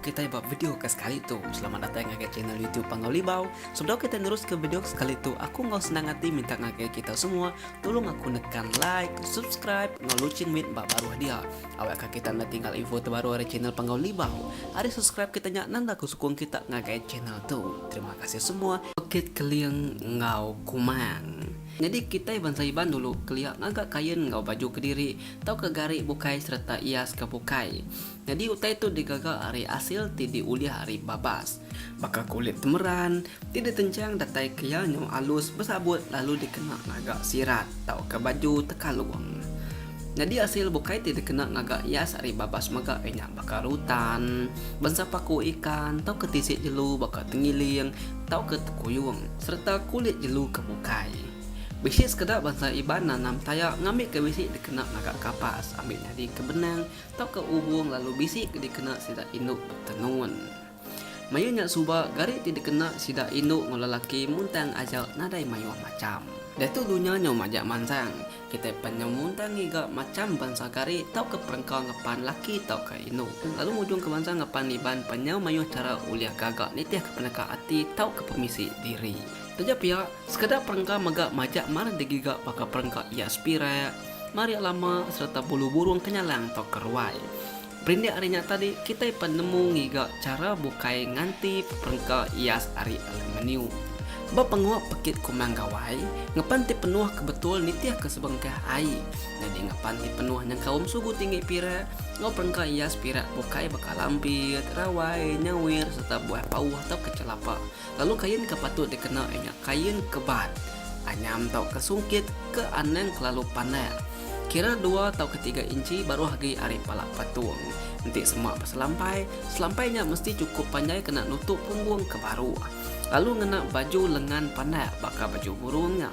kitai ba video ke sekali tu. Selamat datai ngagai channel YouTube Panggau Libau. Sebedau kitai neruska video ke sekali tu, aku enggau senang ati minta ngagai kita semua tulung aku nekan like, subscribe enggau luchin mit ba baruh dia. Awakka kita enda tinggal info terbaru ari channel Panggau Libau. Ari subscribe kita nya nanda ku sukung kita ngagai channel tu. Terima kasih semua. Pekit Keling enggau Kumang. Nyadi kitai bansa Iban dulu kelia ngaga kain enggau baju kediri tauka gari bukai sereta ias ke bukai. Nyadi utai tu digaga ari asil ti diulih ari babas, baka kulit temeran ti ditenchang datai ke iya nyau alus besabut lalu dikena ngaga sirat tauka baju tekalung. Nyadi asil bukai ti dikena ngaga ias ari babas mega iya nya baka rutan, bansa paku ikan tauka tisik jelu baka tengiling tauka tekuyung sereta kulit jelu ke bukai. Bisi sekeda bansa Iban nanam taya ngambika bisi dikena ngaga kapas ambi nyadi ke benang tauka ubung lalu bisi ke dikena sida indu betenun. Mayuh nya suba gari ti dikena sida indu enggau lelaki muntang aja nadai mayuh macham. Diatu dunya nyau majak mansang, kitai pan nyau muntang ngiga macham bansa gari tauka perengka ngepan laki tauka indu. Lalu ngujungka bansa ngepan Iban pan nyau mayuh chara ulih gaga nitihka peneka ati tauka pemisi diri. Taja pia, sekeda perengka mega majak mar digiga baka perengka ias pirak, marik lama sereta bulu burung kenyalang tauka ruai. Berindik ari nya tadi, kitai pan nemu ngiga chara bukai nganti perengka ias ari aluminium. Ba pengawa pekit Kumang Gawai, ngepan ti penuh ke betul nitihka sebengkah ai. Nyadi ngepan ti penuh nyengkaum sugu tinggi pirak enggau perengka ias pirak bukai baka lampit, rawai, nyawir sereta buah pauh tauka chelapa. Lalu kain ke patut dikena iya nya kain kebat, anyam tauka sungkit ke anang kelalu pandak. Kira dua tauka tiga inchi baruh agi ari pala patung. Enti sema beselampai, selampai nya mesti chukup panjai kena nutup punggung ke baruh. Lalu ngena baju lengan pandak baka baju burung nya,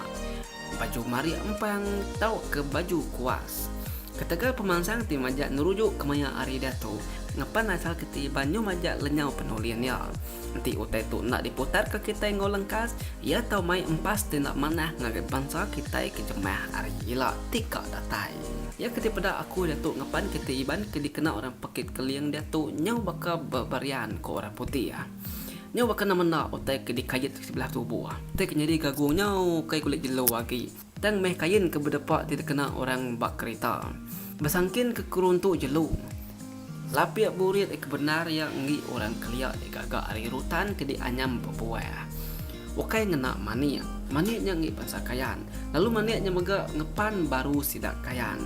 baju marik empang tauka baju kuas. Ketegal pemansang ti majak neruju kemaya hari diatu, ngepan asal keti Iban nyau majak lenyau penulin iya. Enti utai tu enda diputarka kitai enggau lengkas, iya tau mai empas ti enda manah ngagai bansa kitai ke jemah ari ila ti ka datai. Iya ke dipeda aku diatu ngepan kiti Iban ke dikena orang pekit keling diatu nyau baka beberian ko orang putih. Nyau baka nama enda utai ke dikait sebelah tubuh. Utai ke nyadi gagung nyau kai kulit jelu agi. Tang meh kain ke bedepa ti dikena orang ba kerita. Besangkin ke keruntu jelu. Lapik burit ke bendar iya enggi orang kelia digaga ari rutan ke dianyam bebuah. Ukai ngena manik. Manik nya enggi bansa Kayan. Lalu manik nya mega ngepan baru sida Kayan.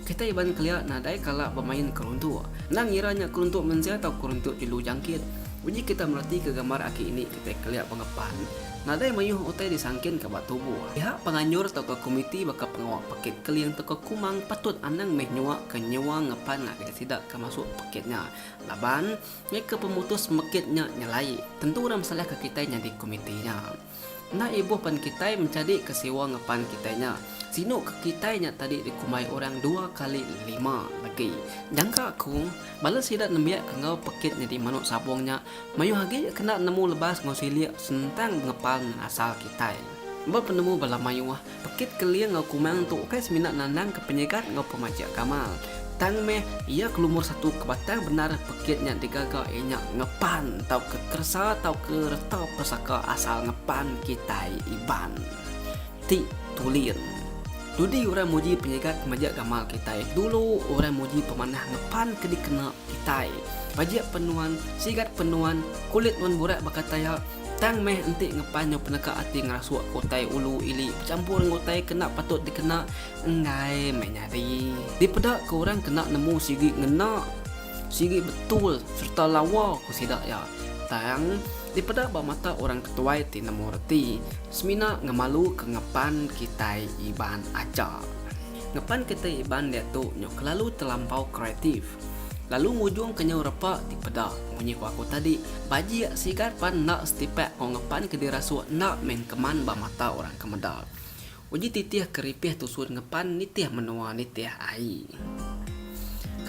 Kitai Iban kelia nadai kala bemain keruntuk. Enda ngira nya keruntuk mensia tauka keruntuk jelu jangkit. Uji kita meratika gambar aki ini kitai kelia bengepan. Nadai mayuh utai disangkinka ba tubuh. Pihak penganjur tauka komiti baka pengawa pekit keling tauka kumang patut anang meh nyuaka nyewa ngepan ngagai sida ke masuk pekit nya. Laban, ngeka pemutus mekit nya nyelai, tentu orang besalahka kitai nyadi komiti nya. Enda ibuh pan kitai menchadika siwa ngepan kitai nya. Sinu ke kitai nya tadi dikumbai orang dua kali lima legi. Jangka aku, bala sida nembiak ke enggau pekit nyadi manuk sabung nya mayuh agi kena nemu lebas enggau silik senentang ngepan asal kitai. Ba penemu bala mayuh, Pekit Keling enggau Kumang tu ukai semina nandangka penyigat enggau pemajik gamal. Tang meh, iya ke lumur satu ke batang bendar pekit nya digaga iya nya ngepan tauka keresa tauka reta pesaka asal ngepan kitai Iban. Ti tulin. Dudi orang muji penyigat pemajik gamal kitai dulu orang muji pemanah ngepan ke dikena kitai. Bajik pen nuan, sigat pen nuan, kulit nuan burak baka taya, Tang meh enti ngepan nyau peneka ati ngerasuk ke utai ulu ili bechampur enggau utai ke enda patut dikena enggai meh nyadi. Dipeda ke orang kena nemu sigi ngena, sigi betul sereta lawa ku sida iya. Tang dipeda ba mata orang ke tuai ti nemu reti semina ngemalu ke ngepan kitai Iban aja. Ngepan kitai Iban diatu nyau kelalu telampau kreatif. Lalu ngujung ke nyau repa ti peda, munyi ku aku tadi, bajik sigat pan enda setipak enggau ngepan ke dirasuk enda meh engkeman ba mata orang ke meda. Uji titih ke ripih tusun ngepan nitih menua nitih ai.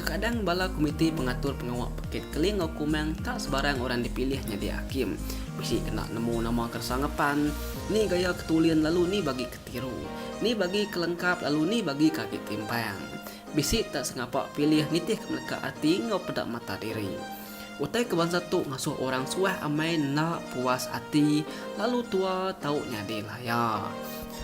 Kekadang bala komiti pengatur pengawa pekit Keling enggau Kumang tak sebarang orang dipilih nyadi hakim. Bisi kena nemu nama keresa ngepan, ni gaya ke tulin lalu ni bagi ke tiru, ni bagi ke lengkap lalu ni bagi ke agi timpang. Bisi tak sengapa pilih nitihka meleka ati enggau peda mata diri. Utai ke bansa tu ngasuh orang suah amai enda puas ati lalu tua tau nyadi laya.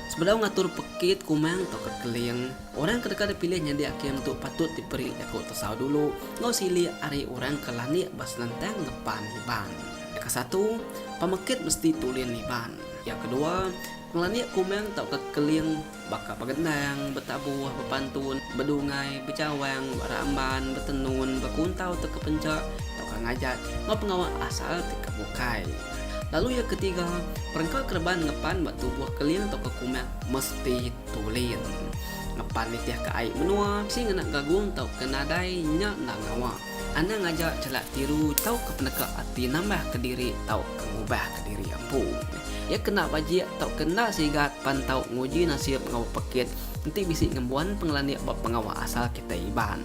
Sebedau ngatur pekit kumang tauka keling, orang ke deka dipilih nyadi akim tu patut diberi jaku tesau dulu enggau silik ari orang ke landik ba senentang ngepan Iban. Iya kesatu, pemekit mesti tulin Iban. Iya kedua, pengelandik kumang tauka keling baka begendang, betabuh, bepantun, bedungai, bejawang, beramban, betenun, bekuntau tauka pencha tauka ngajat enggau pengawa asal ti ke bukai. Lalu iya ketiga, perengka kereban ngepan ba tubuh keling tauka kumang mesti tulin. Ngepan nitihka ai menua bisi ngena gagung tauka nadai nya enda ngawa. Anang aja chelak tiru tauka peneka ati nambahka diri tauka ngubahka diri empu. Iya kena bajik tauka enda sigat pan tau nguji nasib enggau bepekit enti bisi ngembuan pengelandik ba pengawa asal kitai Iban.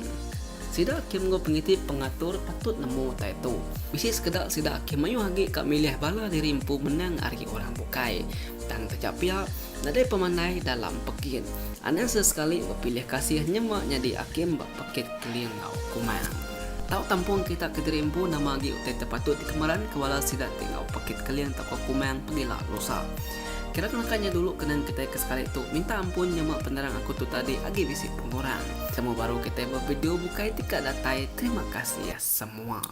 Sida ke enggau pengiti pengatur patut nemu utai tu. Bisi sekeda sida ke mayuh agi ka milih bala diri empu menang ari orang bukai. Tang taja pia, nadai pemandai dalam pekit. Anang sesekali bepilih kasih nyema nyadi akim ba pekit keling enggau kumang. Tau tampung kita kediri empu nama agi utai ti patut dikemeranka bala sida ti enggau pekit keling tauka kumang pegila lusa. Kira naka nya dulu kenang kitai ke sekali tu minta ampun nyema penerang aku tu tadi agi bisi pengurang. Temu baru kitai ba video bukai ti ka datai terima kasih semua.